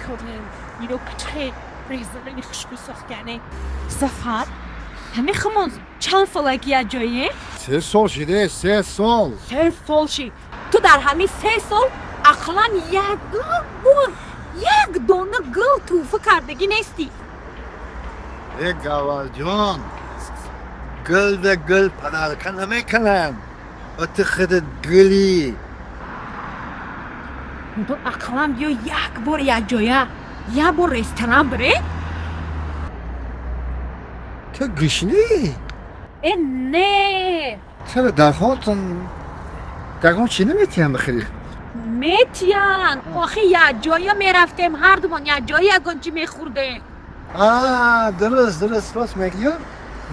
мекардем. Ино чӣ ресторани хушбӯ сохтане. Зафар, ҳами хумон чанд сола ки як ҷое? 3 сол шиде, 3 сол. 3 сол шид. Ту дар ҳамин 3 сол ақлан як бор як дона гул тӯҳфа кардагӣ нестӣ. Э, Гаварҷон, гул да гул подарка намекунам ва ту худат гулӣ. Ту ақлан биё як бор якҷоя як бор ресторан бире. Ту гушнӣ? Э, не. Чаро дар хонатон ягон чӣ наметиҳам бихӯрӣ? Метиян охи, якҷоя мерафтем, ҳардумон якҷоя ягон чӣ мехӯрдем. А, дуруст, дуруст, рост мегӯӣ.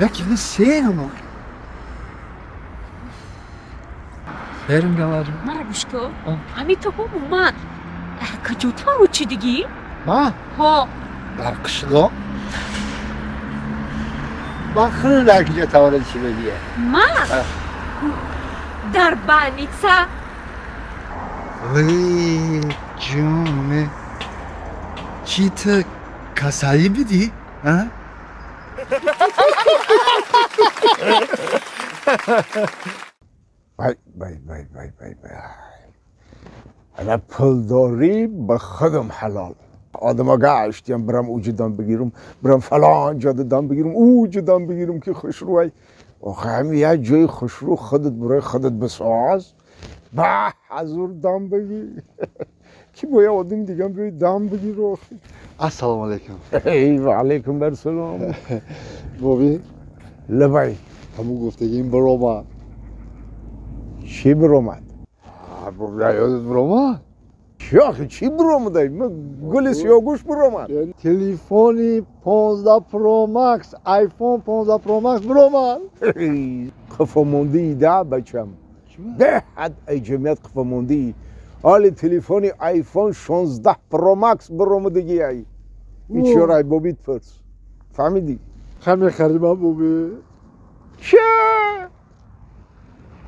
Якини серам, серам, Гаварҷон. Мара гӯш кун, ҳамин ту умуман куҷо таваллуд шидагӣ? Ман? Ҳо. Дар қишлоқ. Ман хеле дар куҷо таваллуд шидагие? Ман дар больница. Вай, ҷоне, чӣ, ту касалӣ бидӣ, а? Вай, вай, вай, вай, вай, вай. Ана пулдорӣ ба худам ҳалол. Одама гаштиям, бирам уҷа дам бигирам, бирам фалон ҷода дам бигирам, уҷа дам бигирам, ки хушрӯай. Охи, ҳами як ҷои хушрӯ худат барои худат бисоз, ба ҳазур дам бигир. Ки бо як одами дигам биёй дам бигир охи. Ассалому алайкум. Эй, ва алайкум ассалом. Боби. Лабай. Ҳамун гуфтагим биромад. Чӣ биромад? Ёдат биромад? Чӣ охи, чӣ биромадай? Гули сиёгӯш биромад? Телефони 15 Pro Max, iPhone 15 Pro Max биромад. Қафомондаи да, бачам, беҳад ай ҷамъият қафомондаи. Ҳоли телефони iPhone 16 Pro Max биромадагиай. Ичёр ай бобит пурс, фаҳмидӣ? Хай, мехарим, боби? Че?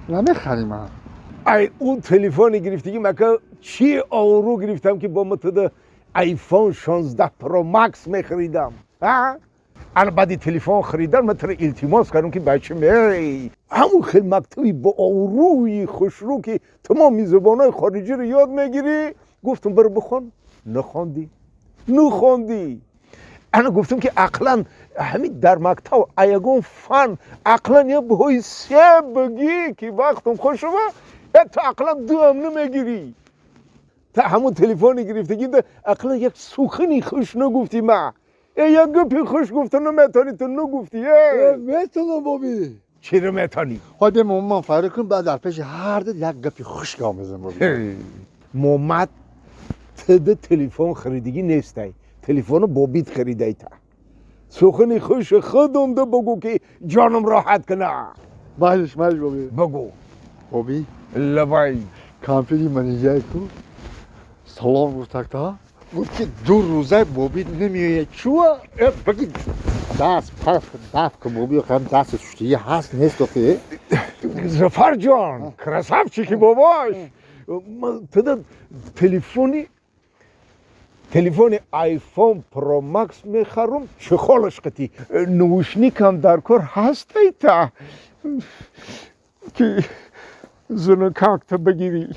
Намехарим. Ай ӯ телефони гирифтагӣ мака чӣ ору гирифтам, ки бо матада iPhone 16 Pro Max мехаридам, а? Ана баъди телефон харидан ман туро илтимос кардам, ки бачам, эй, ҳамун хел мактаби бо обрӯи хушрӯ, ки тамоми забонҳои хориҷиро ёд мегирӣ, гуфтам, биро бихон. Нахондӣ, нахондӣ. Ана гуфтам, ки ақлан ҳамин дар мактаб ягон фан ақлан я баҳои се бигӣ, ки вақтам хуш шава. Ту ақлан дуам намегирӣ. Та ҳамун телефони гирифтагида ақлан як сухани хуш нагуфтӣ. Ма як гапи хуш гуфта наметавонӣ, ту нагуфтӣ. Метавонам, боби. Чиро метавонӣ? Хой, бе моман файро кун, баъд дар пеши ҳар ду як гапи хуш гап мезанам, боби. Момад тида телефон харидагӣ нестай, телефоно бобит харидай. Та сухани хуши худумда бугӯ, ки ҷонам роҳат куна. Майлиш, майлиш, боби. Бугӯ. Боби. Лабай. Кампири манижай ку салом гуфтакта, гуфт, ки 2 рӯза боби намеояд. Чуа баги даст паф даф ку, боби, хам даст шуштагӣ ҳаст, нест охи? Зафарҷон красавчики бобош туда телефони iPhone Pro Max мехарум, чехолаш қати, наушникам дар кор ҳастай, та ки зунукакта бигирӣ.